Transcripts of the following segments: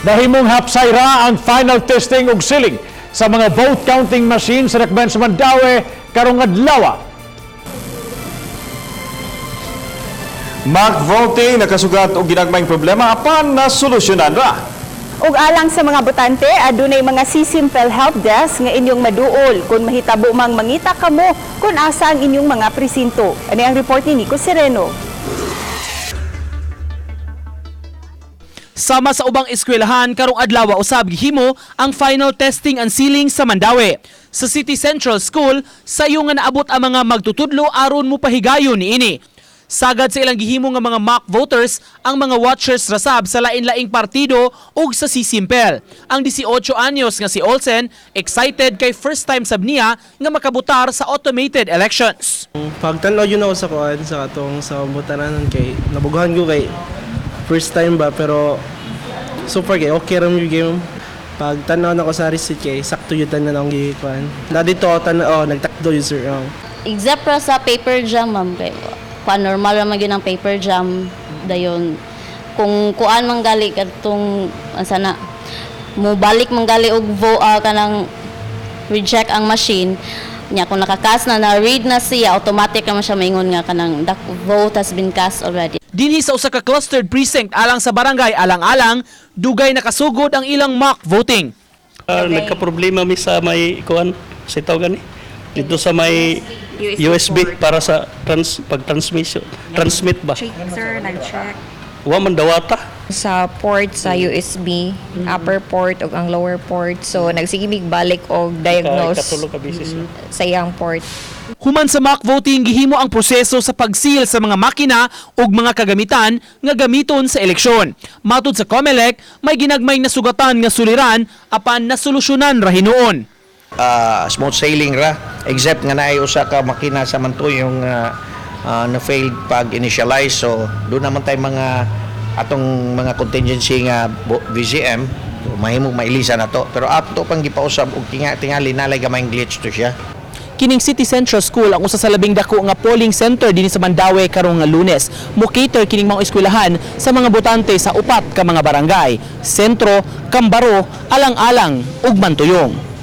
Nahimong hapsay ra ang final testing ug sealing sa mga vote counting machine sa dakbayan sa Mandaue karong adlaw. Mock voting nakasugat og ginagmayng problema apan nasolusyonan ra. Ug alang sa mga botante, adunay mga CSimpel help desk nga inyong maduol kung mahitabo mang mangita kamo kung asa ang inyong mga presinto. Ani ang report ni Nico Sereno. Sama sa ubang eskwelahan, karong adlaw usab gihimo ang final testing and sealing sa Mandaue. Sa City Central School, sayo nga naabot ang mga magtutudlo aron mopahigayon niini. Sagad sa ilang gihimo nga mga mock voters ang mga watchers rasab sa lain-laing partido ug sa Sisimpel. Ang 18 anyos nga si Olsen, excited kay first time sab niya nga makabutar sa automated elections. Pagtan-aw yun ako sa kuan sa katong sa butananan kay nabugahan ko kay first time ba, pero so far kay okay ra yung game. Pag tan-aw nako sa receipt kay sakto yun tanan akong gikuan. Na dito tan-aw nagtakdo yun, sir. Oh. Except ra sa paper jam, ma'am, kay kuan, normal ra man gyud ang paper jam. Dayon kung kuan man gali kadtong asa na mo balik man gali og kanang reject ang machine nya, kung nakakas na, na read na siya, automatic naman siya maingon nga kanang the vote has been cast already. Dinhi sa usa ka clustered precinct alang sa barangay Alang-alang, dugay nakasugod ang ilang mock voting. Nagka-problema mi sa may kuan sa tawag gani dito sa may USB para sa pag-transmission, transmit ba? Check, sir, nag-check. Wa man dawata. Sa port sa USB, upper port ug ang lower port. So nagsige mig balik og diagnose Katulo ka bisis. Sa iyang port. Human sa mock voting, gihimo ang proseso sa pag-seal sa mga makina ug mga kagamitan nga gamiton sa eleksyon. Matud sa COMELEC, may ginagmay nasugatan nga suliran apan nasolusyonan ra hinuon. Smooth sailing ra except nga naay usa ka makina sa Mantuyong na failed pag initialize, so doon naman tay mga atong mga contingency nga VCM, so, mahimong mailisa na to, pero up to pang gipausab og tingali nalay gamay glitch to siya. Kining City Central School ang usa sa labing dako nga polling center dinhi sa Mandaue karong nga Lunes. Mo-cater kining mga eskwelahan sa mga botante sa upat ka mga barangay: Sentro, Cambaro, Alang-alang ug Mantuyong.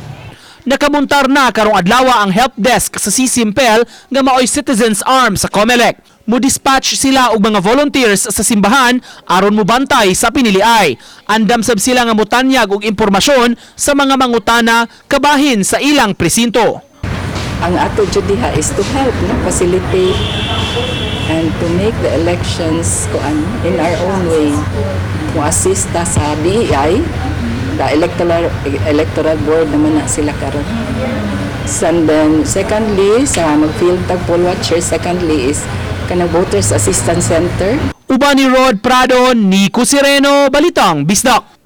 Nakamuntar na karong adlaw ang help desk sa CSimpel nga maoy Citizens Arm sa COMELEC. Mo-dispatch sila og mga volunteers sa simbahan aron mobantay sa piniliay. Andam sab sila nga motanyag og impormasyon sa mga mangutana kabahin sa ilang presinto. Ang ato jud diha is to help, no, facilitate and to make the elections kuan in our own way, mo assist ta sa BEI, the electoral board naman na sila karon. And then secondly, sa mag-field tag poll watcher, secondly is kanang voters assistance center. Uban ni Rod Prado, Nico Sireno, Balitang Bisdak.